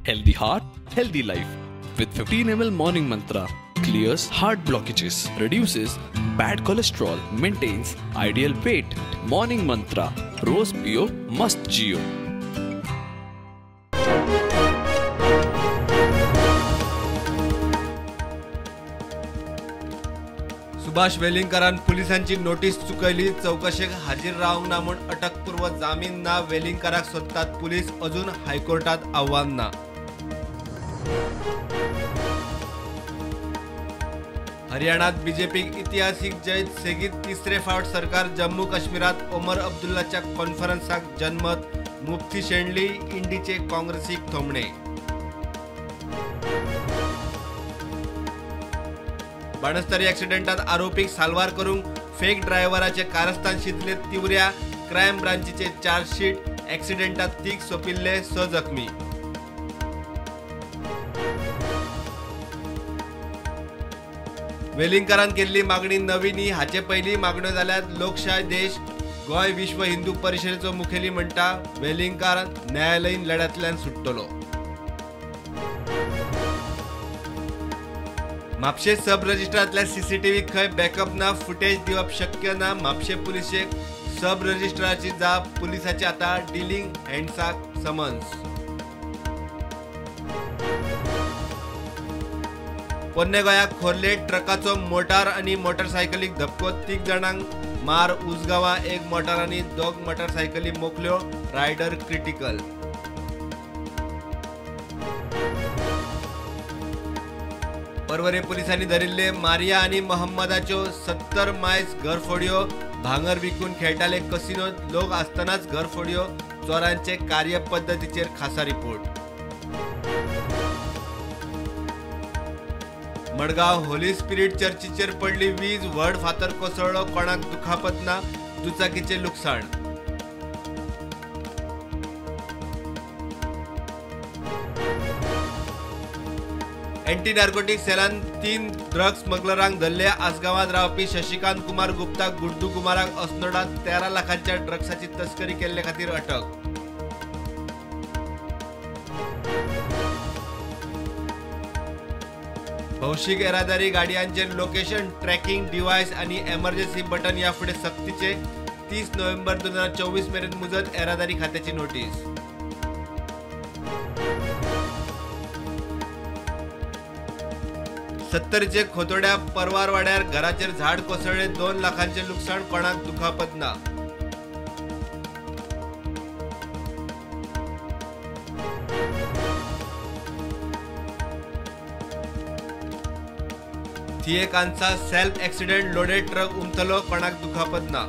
Healthy heart, healthy life. With 15 ml Morning Mantra, clears heart blockages, reduces bad cholesterol, maintains ideal weight. Morning Mantra, Rose Piyo, Must Jiyo. Subhash वेलिंगकरान पुलिसांची notice चुकयली. चवकशेक हाजीर रावंक ना म्हूण अटकपूर्व जामीन ना. वेलिंगकराक सोदतात पुलीस, अजून हायकोर्टात आव्हान ना. हरियाणात बीजेपीक इतिहासीक जैत, सेगीत तिसरे फावट सरकार. जम्मू काश्मीरात ओमर अब्दुल्लाच्या कॉन्फरन्साक जनमत, मुफ्ती शेणली, इंडीचे काँग्रेसीक थोमणे. बाणस्तारी ॲक्सिडेंटात आरोपीक साल्वार करूंक फेक ड्रायव्हराचे कारस्थान शिजले तिवऱ्या. क्रायम ब्रांचीचे चार्जशीट, ॲक्सिडेंटात तीग सोंपिल्ले, 6 जखमी. वेलिंगकरान केल्ली मागणी नवी न्ही, हाचे पयलीं मागण्यो जाल्यार लोकशाय देश. गोंय विश्व हिंदू परिशदेचो मुखेली म्हणटा वेलिंगकार न्यायालयीन लढ्यांतल्यान सुट्टलो. म्हापशें सब रजिस्ट्रांतल्या सीसीटीव्ही खंय बॅकअप ना, फुटेज दिवप शक्य ना. म्हापशें पुलिशेक सब रजिस्ट्राची जाप, पुलिसाचे आता डिलिंग हँड्साक समन्स. पोन्ने गोंयाक खोर्ले ट्रकाचो मोटार आनी मोटरसायकलीक धपको, 3 जाणांक मार. उसगांवां एक मोटार आनी 2 मोटरसायकली मोखल्यो, रायडर क्रिटिकल. पर्वरे पुलिसांनी धरिल्ले मारिया आनी मोहम्मदाच्यो 70 मायज घरफोडयो. भांगर विकून खेळटाले कसिनोत लोक आसतनाच घरफोडयो. चोरांचे कार्यपद्दतीचेर खासा रिपोर्ट. मडगांव होली स्पिरिट चर्चीचेर पडली वीज, व्हड फातर कोसळ्ळो, कोणाक दुखापत ना, दुचाकीचें लुकसाण. एंटी नार्कोटिक सेलान 3 ड्रग स्मगलरांक धरले. आसगांवांत रावपी शशिकांत कुमार गुप्ता गुड्डू कुमाराक अस्नोडात 13 लाखांच्या ड्रग्साची तस्करी केल्ले खातीर अटक. भौशीक येरादारी गाडयांचेर लोकेशन ट्रॅकिंग डिव्हायस आनी एमर्जन्सी बटन ह्या फुडें सक्तीचे. 30 नोव्हेंबर 2024 मेरेन मुजत, येरादारी खात्याची नोटीस. 70चे खोतोड्या परवारवाड्यार घराचेर झाड कोसळ्ळे, 2 लाखांचे लुकसाण, कोणाक दुखापत ना. थिये Kansa self accident, loaded truck उमथलो, कोणाक दुखापत ना.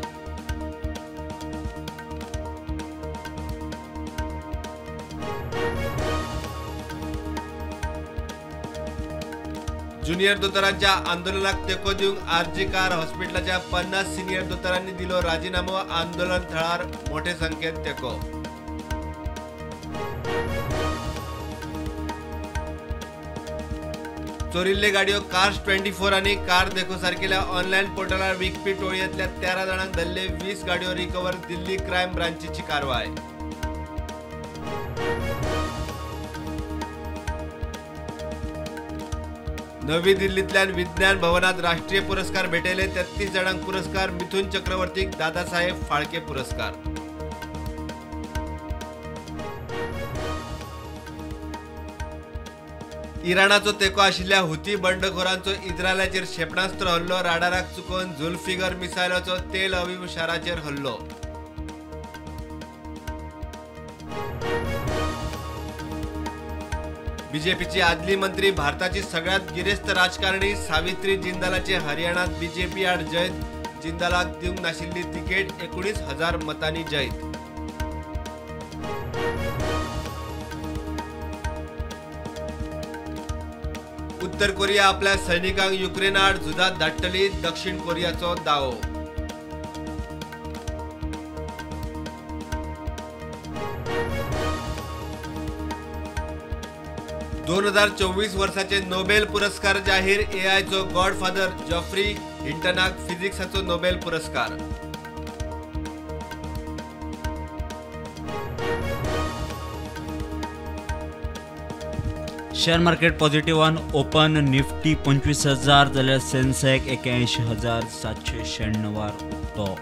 ज्युनियर दोतोरांच्या आंदोलनाक तेंको दिवंक आरजी कार हॉस्पिटलाच्या 50 सिनियर दोतोरांनी दिलो राजीनामो. आंदोलन थळार मोठे संख्येन तेंको. चोरिल्ले गाडयो कार्स 24 आनी कार देखो सारकेल्या ऑनलायन पोर्टलार विकपी टोळयेंतल्या 13 जाणांक धरले. 20 गाडयो रिकवर, दिल्ली क्रायम ब्रांचीची कारवाय. नवी दिल्लींतल्यान विज्ञान भवनात राष्ट्रीय पुरस्कार भेटयले. 33 जाणांक पुरस्कार. मिथुन चक्रवर्तीक दादासाहेब फाळके पुरस्कार. इराणाचो तेंको आशिल्ल्या हुती बंडखोरांचो इस्रायलाचेर क्षेपणास्त्र हल्लो. राडाराक चुकोवन जुल्फिगर मिसायलाचो तेल अवीव शाराचेर हल्लो. बीजेपीची आदली मंत्री, भारताची सगळ्यात गिरेस्त राजकारणी सावित्री जिंदालाचे हरियाणात बीजेपी आड जैत. जिंदालाक दिवंक नाशिल्ली तिकेट, 19,000 मतांनी जैत. उत्तर कोरिया आपल्या सैनिकांक युक्रेनाआड झुजात धाडटली, दक्षिण कोरियाचो दावो. 2024 वर्साचे नोबेल पुरस्कार जाहीर. एआयचो गॉडफादर जॉफ्री हिंटनाक फिजिक्साचो नोबेल पुरस्कार. शेअर मार्केट पॉझिटिव्हान ओपन. निफ्टी 25,000 जाल्यार सेन्सेक्स 81,796 उक्तो.